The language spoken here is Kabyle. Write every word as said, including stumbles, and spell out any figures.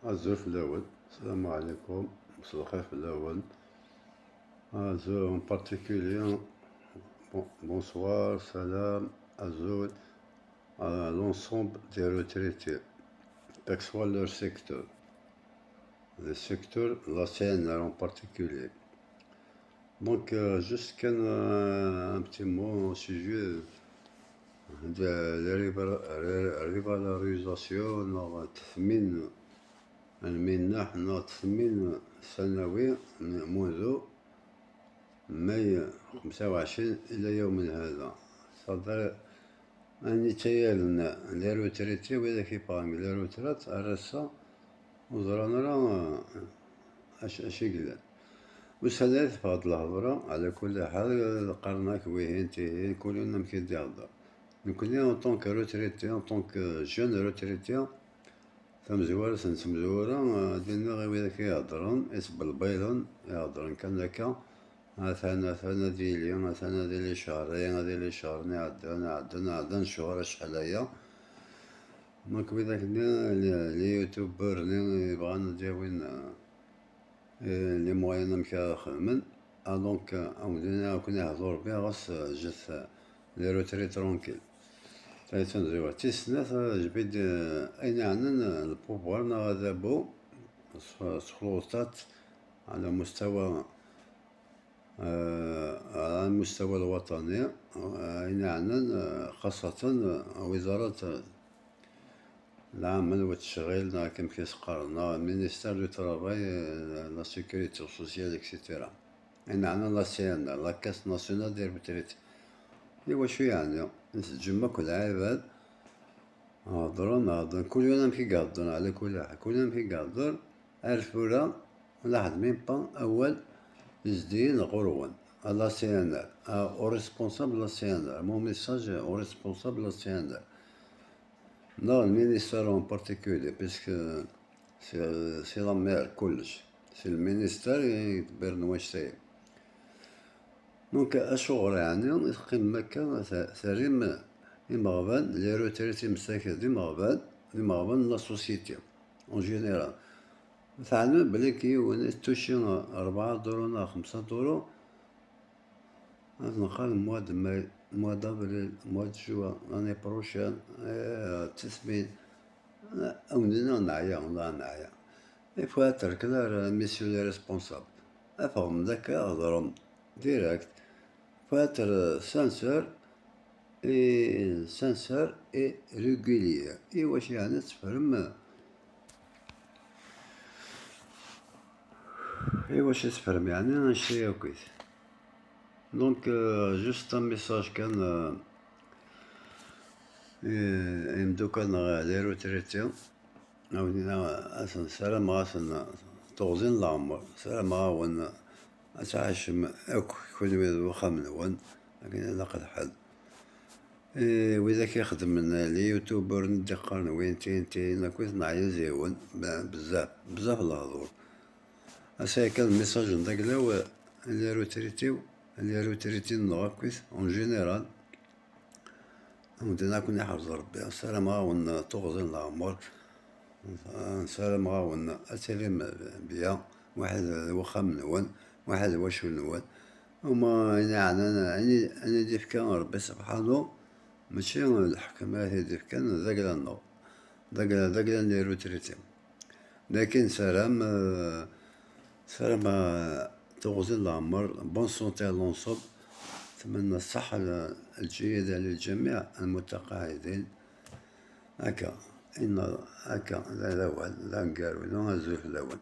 Azul fell-awen. Salam alaikum. Mselxir fell-awen. Azul en particulier. Bon, bonsoir, salam, azul à l'ensemble des retraités, quel que soit leur secteur. Le secteur, la C N R en particulier. Donc, euh, juste كان, euh, un petit mot au sujet de la revalorisation, neɣ tethmin المنح, neɣ tethmin sanawi منذ ماي خمسة وعشرين إلى يومنا هذا. C'est-à-dire, anitayal n les retraités, wid akk yeffɣen deg la retraite, ar ass-a ur ẓran ara, eh, acu, acu i yellan. Ussan ara teffeɣ-d lehḍra, ɛla kulli ḥal, qqaren-ak wihin, tihin, kul yiwen amek i d-ihedder. Nekkni, en tant que retraité, en tant que jeune retraité, tamezwarut n tmezwura, eh, ad d-iniɣ i widak i iheddren, isbelbilen, iheddren kan akka, atan, atan ad yili, atan ad yili ccehṛ-agi, ad yili ccehṛen iɛeddan, iɛeddan, iɛeddan ccehur acḥal aya. Donc widak-nni, les, les youtubeurs-nni yebɣan ad d-yawin, eh, eh, les moyens amek ara xedmen. Ah, donc, eh, amdan akk-nni ihḍu Rebbi, ɣas, eh, ǧǧet, eh, les retraités tranquilles. Tayi d tamezwarut. Tis snat, eh, jbid, eh, ayen yeɛnan, eh, le pouvoir neɣ adabu, s-, s-, xluṭat على مستوى, eh, على المستوى الوطني, eh, ayen yeɛnan, eh, xaṣṣatan, eh, وزارة, eh, العمل والتشغيل, neɣ akken i s-qqaren, neɣ ministère du travail, eh, la sécurité sociale, et cetera. Ayen yeɛnan la C N R, la Caisse Nationale des Retraités. I wacu yeɛni? Teǧǧem akk lɛibad heddren, heddren, kul yiwen amek i iheddren, ɛla kulli ḥal, kul yiwen amek i ihedder, ar tura, ula ḥedd même pas awal izdiyen ɣur-wen, à la C N R, à, au responsable de la C N R, mon message au responsable de la C N R. Neɣ le ministère en particulier, puisque c'est, c'est la mère, kullec. C'est le ministère i yettbiren wanect-agi. Donc, acuɣer yeɛni i teqqimem akka, t-, terrim imeɣban, les retraités, msakit d imeɣban, d imeɣban n la société, en général. Teɛlem belli yiwen i tuci rebɛa duru neɣ xemsa duru, ad nqal mois de mai, mois d'avril, mois de juin, l'année prochaine, eh, d tismin. Amdan neɛya, neɛya. Il faut être clair, messieurs les responsables. Ffɣem-d akka, heḍrem direct. Faut être sincère et, sincère et régulier. I wacu yeɛni ad teffrem, i wacu ad teffrem yeɛni annect-a akk? Donc, euh, juste un message kan, euh, i, i imeddukal neɣ les retraités. Awin-ina, asen, ssarameɣ-asen teɣzi n leɛmer, ssarameɣ-awen ad tɛacem akk kunwi d uxxam-nwen akken ilaq lḥal. Eh, widak ixeddmen les youtubeurs-nni d-iqqaren win tin tin, akkit neɛya zzi-wen, be-, bezzaf, bezzaf lehdur. Ass-a kan message n daglaw, les retraités, les retraités-nneɣ akkit, en général, amdan akk-nni iḥrez Rebbi, ssarameɣ-awen tuɣzi n leɛmer, ssarameɣ-awen ad tilim bien, waḥed d wexxam-nwen, waḥed d wacu-nwen. Uma ayen yeɛnan, ayen i, ayen i d-ifka Rebbi sebḥanu, mačči d lḥekem ara t-id-ifkan, d agla-nneɣ, d agla, d agla n les retraités. لكن سلام، آه، سلام، آه، توغزل العمر، bonne santé à l'ensemble. نتمنى الصحة ل-، الجيدة للجميع المتقاعدين. هكا، إن هكا، لا، لا، لا، نقارو، لا، نزول في الأول.